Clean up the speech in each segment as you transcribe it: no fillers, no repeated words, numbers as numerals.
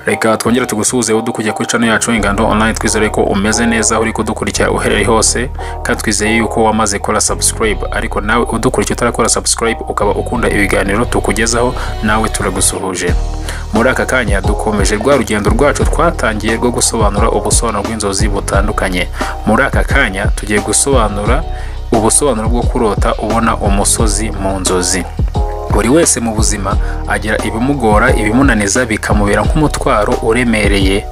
Reka twongere tugusuhuze udukujya kuri channel yacu Ingando Online. Twizere ko umeze neza uri kudukurikira uherereye hose, kandi twizeye yuko wamaze kora subscribe. Ariko nawe udukurikira utarakora subscribe ukaba ukunda ibiganiro tukugezaho, nawe turagusuhuje. Muri aka kanya dukomeje rwa rugendo rwacu twatangiye rwo gusobanura ubusobanuro bw'inzozi butandukanye. Muri aka kanya tugiye gusobanura ubusobanuro bwo kurota ubona umusozi mu nzozi. Buri wese mu buzima agira ibimugora, ibimunaniza, bikamubera nk'umutwaro uremereye.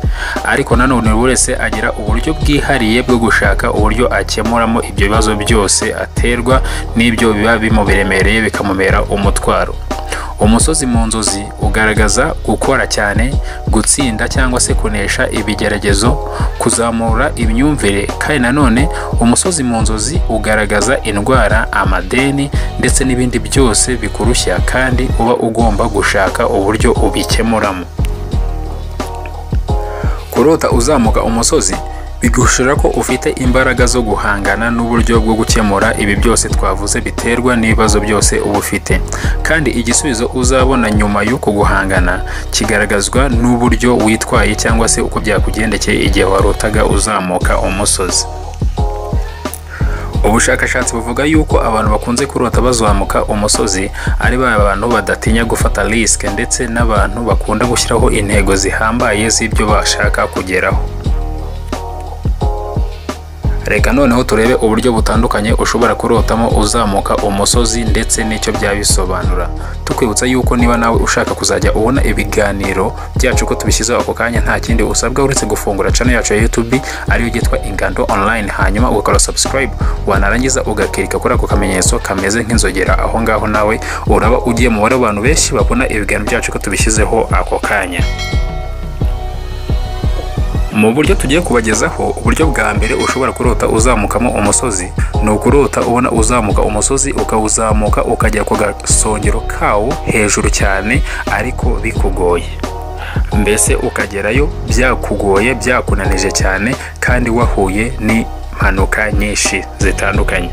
Ariko nanone buri wese agira uburyo bwihariye bwo gushaka uburyo akemuramo ibyo bibazo byose aterwa n'ibyo biba bimuremereye bikamubera umutwaro. Umusozi mu nzozi ugaragaza gukora cyane, gutsinda cyangwa se kunesha ibigeragezo, kuzamura imyumvire. Kandi nanone umusozi mu nzozi ugaragaza indwara, amadeni ndetse n'ibindi byose bikurushya, kandi uba ugomba gushaka uburyo ubikemuramo. Kurota uzamuka umusozi bigushira ko ufite imbaraga zo guhangana n'uburyo bwo gukemura ibi byose twavuze biterwa n'ibibazo byose uba ufite. Kandi igisubizo uzabona nyuma y'uko guhangana kigaragazwa n'uburyo witwaye cyangwa se uko byakugendekeye igihe warotaga uzamuka umusozi. Ubushakashatsi buvuga yuko abantu bakunze kurota bazamuka umusozi ari ba bantu badatinya gufata risk, ndetse n'abantu bakunda gushyiraho intego zihambaye z'ibyo bashaka kugeraho. Reka noneho turebe uburyo butandukanye ushobora kurotamo uzamuka umusozi ndetse n'icyo byabisobanura. Tukwibutsa yuko niba nawe ushaka kuzajya ubona ibiganiro byacu ko tubishyizeho ako kanya, nta kindi usabwa uretse gufungura channel yacu ya YouTube ariyo yitwa Ingando Online, hanyuma ugakora subscribe, wanarangiza ugakirika kuri ako kamenyetso kameze nk'inzogera. Aho ngaho nawe uraba ugiye mu mubare w'abantu benshi babona ibiganiro byacu ko tubishyizeho ako kanya. Mu buryo tugiye kubagezaho, uburyo bwa mbere ushobora kurota uzamukamo umusozi ni ukurota ubona uzamuka umusozi, ukawuzamuka ukajya ku gasongero kawo hejuru cyane ariko bikugoye. Mbese ukagerayo byakugoye, byakunanije cyane, kandi wahuye n'impanuka nyinshi zitandukanye.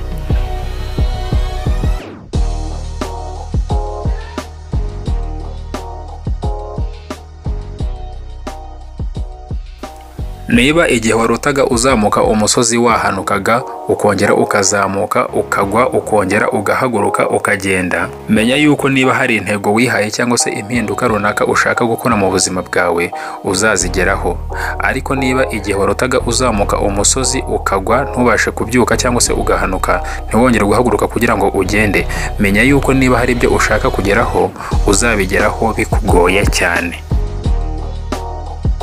Niba igihe warotaga uzamuka umusozi wahanukaga, ukongera ukazamuka, ukagwa, ukongera ugahaguruka, ukagenda, menya yuko niba hari intego wihaye cyangwa se impinduka runaka ushaka gukora mu buzima bwawe uzazigeraho. Ariko niba igihe warotaga uzamuka umusozi ukagwa ntubashe kubyuka cyangwa se ugahanuka ntiwongere guhaguruka kugira ngo ugende, menya yuko niba hari ibyo ushaka kugeraho uzabigeraho bikugoye cyane.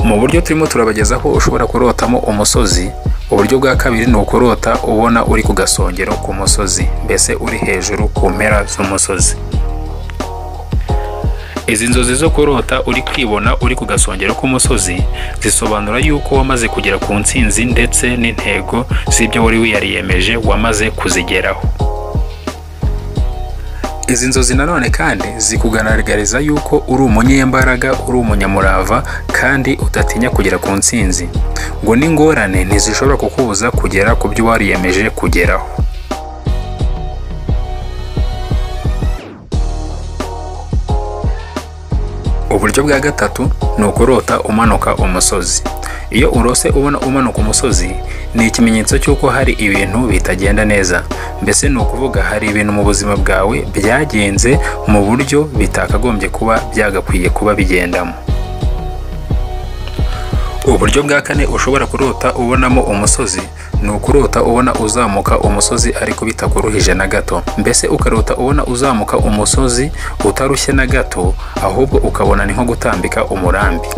Mu buryo turimo turabagezaho ushobora kurotamo umusozi, uburyo bwa kabiri ni ukurota ubona uri ku gasongero ku musozi, mbese uri hejuru ku mpera z'umusozi. Izi nzozi zo kurota uri kwibona uri ku gasongero k'umusozi zisobanura yuko wamaze kugera ku ntsinzi ndetse n'intego z'ibyo wari wiyariyemeje wamaze kuzigeraho. Izi nzozi nanone kandi zikugaragariza yuko uri umunyembaraga, uri umunyamurava kandi udatinya kugera ku ntsinzi. Ngo n'ingorane ntizishobora kukubuza kugera ku byo wariyemeje kugeraho. Uburyo bwa gatatu ni ukurota umanuka umusozi. Iyo urose ubona umanuka umusozi ni ikimenyetso cy'uko hari ibintu bitagenda neza. Mbese ni ukuvuga hari ibintu mu buzima bwawe byagenze mu buryo bitakagombye kuba byagakwiye kuba bigendamo. Uburyo bwa kane ushobora kurota ubonamo umusozi ni ukurota ubona uzamuka umusozi ariko bitakuruhije na gato. Mbese ukarota ubona uzamuka umusozi utarushye na gato, ahubwo ukabona ni nko gutambika umurambi.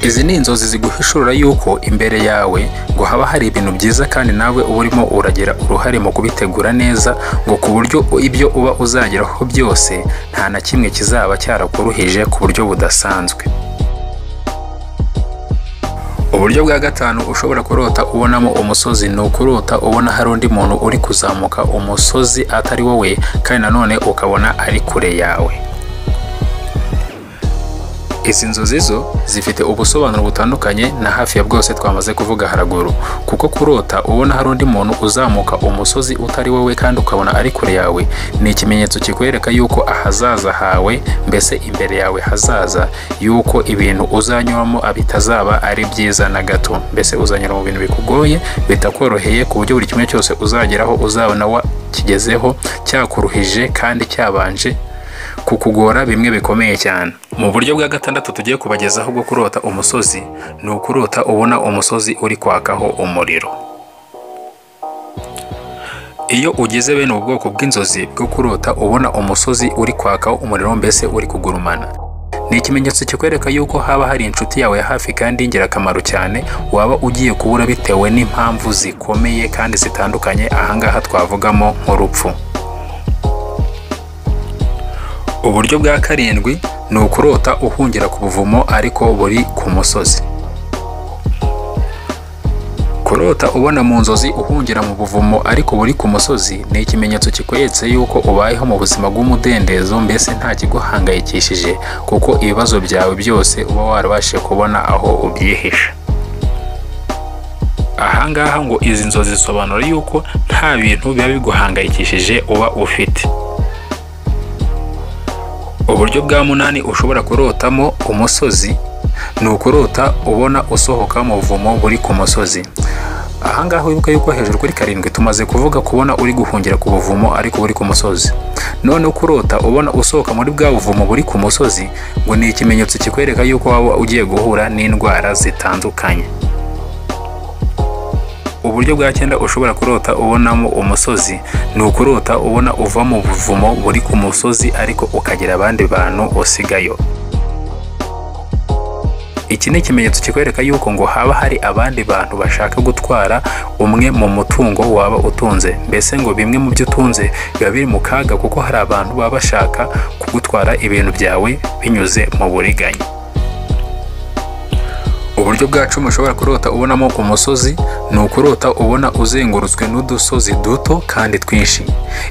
Izi ni inzozi ziguhishurira yuko imbere yawe ngo haba hari ibintu byiza, kandi nawe uba urimo uragira uruhare mu kubitegura neza, ngo ku buryo ibyo uba uzageraho byose nta na kimwe kizaba cyarakuruhije ku buryo budasanzwe. Uburyo bwa gatanu ushobora kurota ubonamo umusozi ni ukurota ubona hari undi muntu uri kuzamuka umusozi atari wowe, kandi nanone ukabona ari kure yawe. Izi nzozi zo zifite ubusobanuro butandukanye na hafi ya bwose twamaze kuvuga haraguru, kuko kurota ubona hari undi muntu uzamuka umusozi utari wowe kandi ukabona ari kure yawe ni ikimenyetso kikwereka yuko ahazaza hawe, mbese imbere yawe hazaza, yuko ibintu uzanyuramo bitazaba ari byiza na gato. Mbese uzanyura mu bintu bikugoye, bitakoroheye, ku buryo buri kimwe cyose uzageraho uzabona wakigezeho cyakuruhije kandi cyabanje kukugora bimwe bikomeye cyane. Mu buryo bwa gatandatu tugiye kubagezaho bwo kurota umusozi, ni ukurota ubona umusozi uri kwakaho umuriro. Iyo ugize bene ubu bwoko bw'inzozi bwo kurota ubona umusozi uri kwakaho umuriro, mbese uri kugurumana, ni ikimenyetso kikwereka yuko haba hari inshuti yawe ya hafi kandi y'ingirakamaro cyane waba ugiye kubura bitewe n'impamvu zikomeye kandi zitandukanye. Ahangaha twavugamo nk'urupfu. Uburyo bwa karindwi ni ukurota uhungira ku buvumo ariko buri ku musozi. Kurota ubona mu nzozi uhungira mu buvumo ariko buri ku musozi ni ikimenyetso kikweretse yuko ubayeho mu buzima bw'umudendezo, mbese nta kiguhangayikishije, kuko ibibazo byawe byose uba warabashije kubona aho ubyihisha. Ahangaha ngo izi nzozi zisobanura yuko nta bintu biba biguhangayikishije uba ufite. Uburyo bwa munani ushobora kurotamo umusozi ni ukurota ubona usohoka mu buvumo buri ku musozi. Ahangaha wibuka yuko hejuru kuri karindwi tumaze kuvuga kubona uri guhungira ku buvumo ariko buri ku musozi. None kurota ubona usohoka muri bwa buvumo buri ku musozi ngo ni ikimenyetso kikwereka yuko waba ugiye guhura n'indwara zitandukanye. Uburyo bwa cyenda ushobora kurota ubonamo umusozi ni ukurota ubona uva mu buvumo buri ku musozi ariko ukagira abandi bantu usigayo. Iki ni ikimenyetso kikwereka yuko ngo haba hari abandi bantu bashaka gutwara umwe mu mutungo waba utunze, mbese ngo bimwe mu byo utunze biba biri mu kaga kuko hari abantu baba bashaka kugutwara ibintu byawe binyuze mu buriganya. Uburyo bwa cumi ushobora kurota ubonamo umusozi ni ukurota ubona uzengurutswe n'udusozi duto kandi twinshi.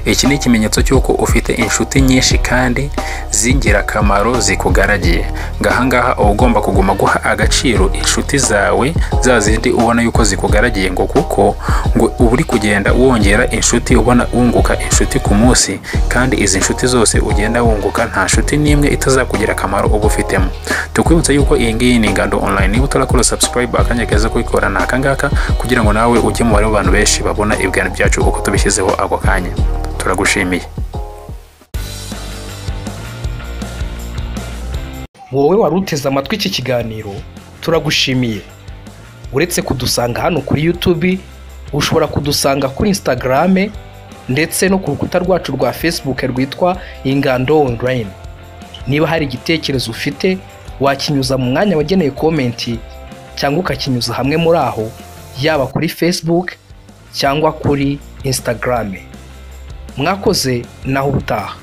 Iki ni ikimenyetso cy'uko ufite inshuti nyinshi kandi z'ingirakamaro zikugaragiye. Ngahangaha uba ugomba kuguma guha agaciro inshuti zawe za zindi ubona yuko zikugaragiye, ngo kuko ngo uba uri kugenda wongera inshuti, ubona wunguka inshuti ku munsi, kandi izi nshuti zose ugenda wunguka nta nshuti n'imwe itazakugira akamaro uba ufitemo. Tukwibutsa yuko iyi ngiyi ni Ingando Online. Niba utarakora subscribe, akanya keza kubikora ni akangaka kugira ngo nawe ujye mu bantu benshi babona ibiganiro byacu uko tubishyizeho ako kanya. Turagushimiye. Wowe wari uteze amatwi iki kiganiro, turagushimiye. Uretse kudusanga hano kuri YouTube, ushobora kudusanga kuri Instagram ndetse no ku rukuta rwacu rwa Facebook rwitwa Ingando Online. Niba hari igitekerezo ufite wakinyuza mu mwanya wageneye komenti cyangwa ukakinyuza hamwe muri aho, yaba kuri Facebook cyangwa kuri Instagram. Mwakoze, naho ubutaha.